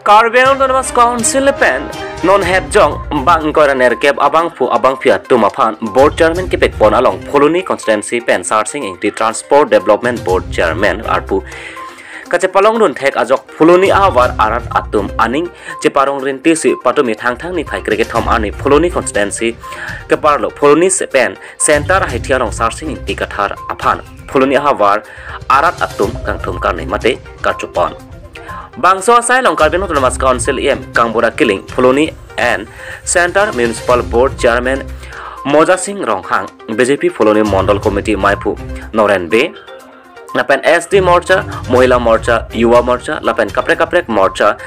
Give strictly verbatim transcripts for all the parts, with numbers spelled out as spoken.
Karbi Anglong Autonomous Council pen non hepjong bang ingkoi ra nerkep abangphu abangphi atum aphan board chairman kepekpon along Phuloni constituency pen Sarsing Ingti Transport Development Board chairman arpu kachepalongdun thek ajok Phuloni ahavar arat atum aning cheparong rinti si patumi Thangthang niphai krekethom arni Phuloni constituency keparlo Phuloni se pen center ahithi along Sarsing Ingti Kathar aphan Phuloni ahavar arat atum kangthum karni mate kachupon. Bangso asai along Karbi Anglong Autonomous Council E M Kangbura Killing, Phuloni and Center Municipal Board Chairman Moja Sing Ronghang, B J P Phuloni Mondol Committee maiphu Noren Bey, lapen S T Morcha, Mohila Morcha, Yuva Morcha, lapen kaprek kaprek Morcha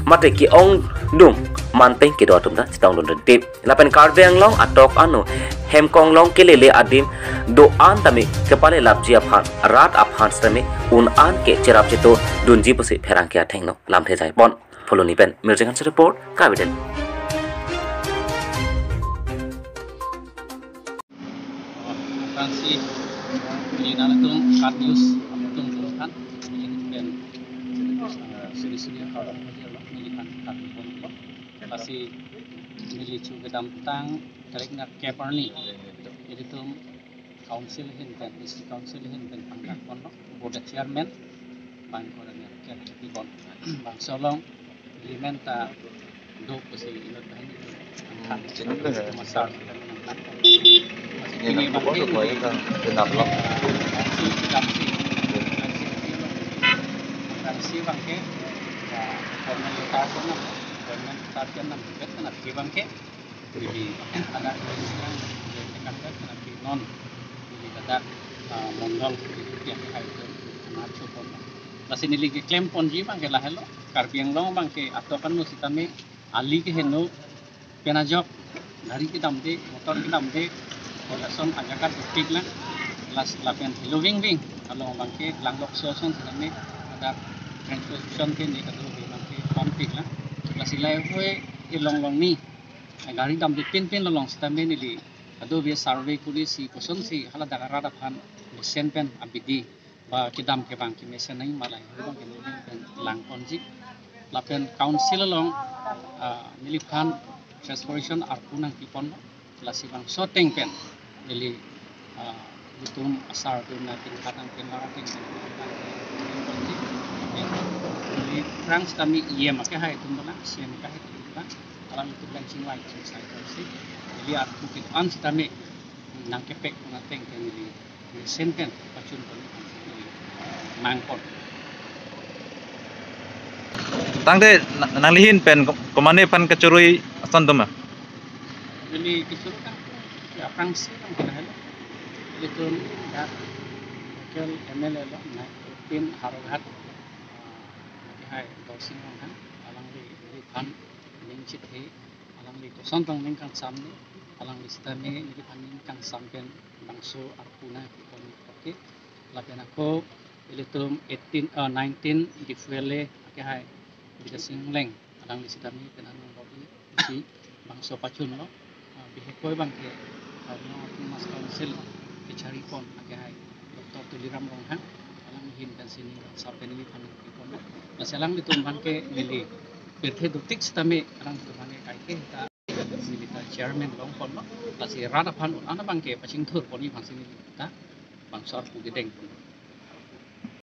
mate ke-ongdung manpeng kedo atum ta chetongdun rinti. Lapen Karbi Anglong atok ano hemkonglong kelele adim do-an tame kepale lapji aphan rat aphan sitame un-an ke cherap cheto dunji pusi pherangke athengno lamthe jaipon. Phuloni pen Mirjeng Hanse report, Karbi Anglong. Aphrangsi neli nanglitum KAT News atum aphan neli pen, eh, suri suri akar neli aphan KAT News pon. Lasi neli chu kedamtang tarik nerkep arni ilitum council ahin pen, district council ahin pen pangdak ponlo, board chairman, bang ingkoi ra nerkep kepipon. Bangso along neli men ta do pusi inut banghini angkhan. Chini le hai. Masar. Ini pokok tu koi ka kenap lo. Si kedam si. Kedam si abang ke, ya, formal letter ko na, formal letter ko na, bet na abang ke. Jadi, ada yang sedang ditekatkan karena di non, jadi ada, uh, mondol yang itu amat sopon. Lasi neli keklem ponji abang ke lahelo, Karbi Anglong abang ke atok ano sitame ali ke heno, pen ajok gari kedamde, motor kedamde, kolason ajaga duktik lang, lasi lapen helo vingving along abang ke langlokso ason sitame ada transportation ke ne kado abang ke pampik lang, lasi lahelo e along along ni gari damde pinpin along sitame neli kado abang survey kuri si kosonsi hala dak arat aphan mesen pen abidi ba kedam kevang kemesen nangji ma lahelo abang ke neli pen lang ponji. Lapen council along, ah, neliphan transportation arpu nangpipon, lasi bangso ateng pen neli, ah, ilitum asar atum na tingkat nang pen lara ateng pen neli aphrang sitame E M akehai atum bana, C E M akehai atum bana, alanglitum pen chingvai atum sai atum si neli arpu kedo-an sitame nangkepek pon ateng pen neli mesen pen pachun pon nangpon. Tangte na-, nangli ahin pen ko-, komatne aphan kachoroi ason doma? Neli kachoroi kan, ya, aphrangsi kan kita helo. Ilitum dak local M L A lo, na ipin Howraghat, ah, akehai Dorsing Ronghang, alangli neliphan ning chethe, alangli koson tong ning kangsam ne, alangli sitame neliphan ning kangsam pen bangso arpu nangpipon, oke. Lapen ako ilitum eighteen, eh, nineteen Diphu Valley akehai Bidasing Engleng, alangli sitame pen anong lobby isi bangso pachunlo, ah, bihek koi abang ke, ah, Karbi Anglong Autonomous Council kechari pon akehai Doctor Tuliram Ronghang, alang ahin pensi ning kangsam pen neliphan nangpipon. Lasi alanglitum abang ke neli pirthe duktik sitame alanglitum abang ke kaike ta neli ta chairman long ponlo. Lasi rat aphan un-an abang ke pachingthur pon aphansi neli ta bangso arpu kedeng ponlo.